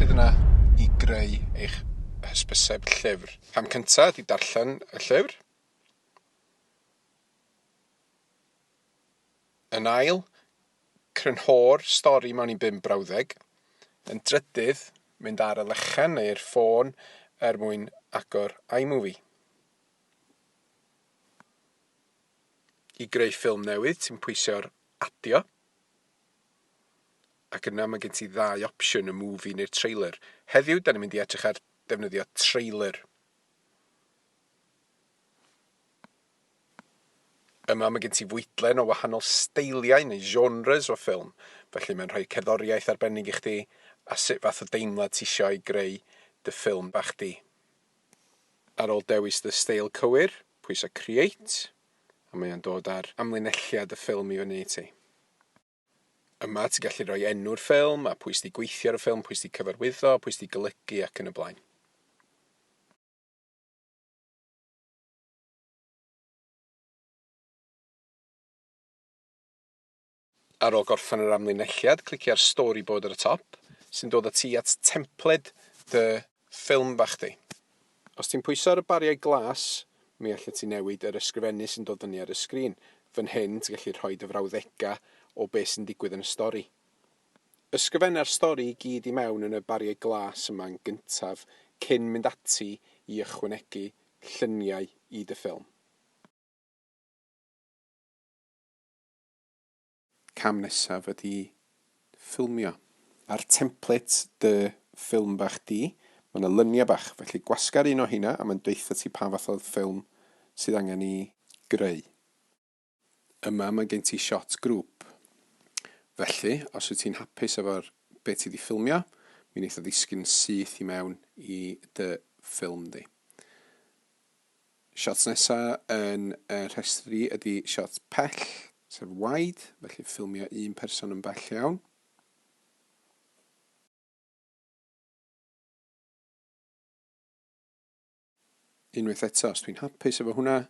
sydd yna i greu eich hysbyseb llyfr. Cam cyntaf ydy darllen y llyfr. Yn ail, crynho'r stori mewn i bum brawddeg. Yn drydydd, mynd ar y lechen neu'r ffôn er mwyn agor iMovie. I greu ffilm newydd, ti'n pwysio'r adio. Ac yna mae gen ti ddau opsiwn, y movie neu'r trailer. Heddiw, da ni'n mynd i edrych ar defnyddio trailer. Yma mae gen ti fwydlen o wahanol steiliau neu genres o ffilm, felly mae'n rhoi cerddoriaeth arbennig i chdi a sut fath o deimlad ti isio i greu dy ffilm bach di. Ar ôl dewis dy steil cywir, pwyso Create, a mae o'n dod â'r amlinelliad y ffilm i fyny i ti. Yma ti'n gallu rhoi enw'r ffilm a pwy sydd 'di gweithio ar y ffilm, pwy sydd 'di cyfarwyddo, pwy sydd 'di golygu ac yn y blaen. Ar ôl gorffen yr amlinelliad, clicio ar Storyboard ar y top, sy'n dod â ti at templed dy ffilm bach di. Os ti'n pwyso ar y bariau glas, mi allet ti newid yr ysgrifennu sy'n dod fyny ar y sgrin. Fan hyn, ti'n gallu rhoi dy frawddegau o beth sy'n digwydd yn y stori. Ysgrifenna'r stori i gyd i mewn yn y bariau glas yma'n gyntaf cyn mynd ati i ychwanegu lluniau i dy ffilm. Cam nesaf ydy ffilmio. Ar template dy ffilm bach di, mae yna lyniau bach, felly gwasga ar un o heina a mae'n deutha ti pa fath o ffilm sydd angen i greu. Yma mae gen ti shot grŵp. Felly, os wyt ti'n hapus efo'r be ti di ffilmio, mi wneith o ddisgyn syth i mewn i dy ffilm di. Shot nesa yn y rhestr i ydy shot pell, sef wide, felly ffilmio un person yn bell iawn. Unwaith eto, os dwi'n hapus efo hwnna,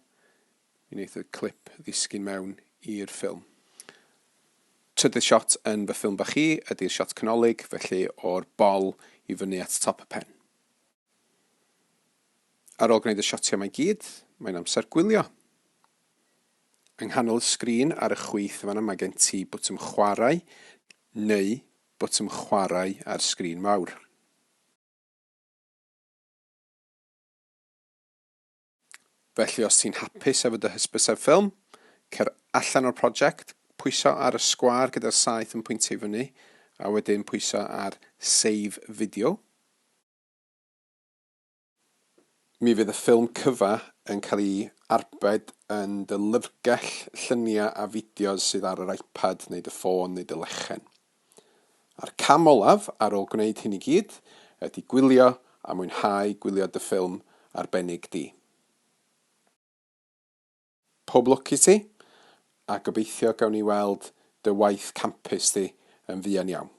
mi wneith y clip ddisgyn mewn i'r ffilm. Trydydd shot yn fy ffilm bach i ydy'r shot canolig, felly o'r bol i fyny at top y pen. Ar ôl gwneud y siotiau 'ma i gyd, mae'n amser gwylio. Yng nghanol y sgrin ar y chwith yn fan'na mae gen ti botwm chwarae neu botwm chwarae ar sgrin fawr. Felly os ti'n hapus efo dy hysbyseb ffilm, cer allan o'r prosiect, pwyso ar y sgwâr gyda'r saeth yn pwyntio i fyny, a wedyn pwyso ar Save Video. Mi fydd y ffilm cyfa yn cael ei arbed yn dy lyfrgell lluniau a fideos sydd ar yr iPad neu dy ffôn neu dy lechen. A'r cam olaf ar ôl gwneud hyn i gyd ydy gwylio a mwynhau gwylio dy ffilm arbennig di. Pob lwc i ti, a gobeithio gawn ni weld dy waith campus di yn fuan iawn.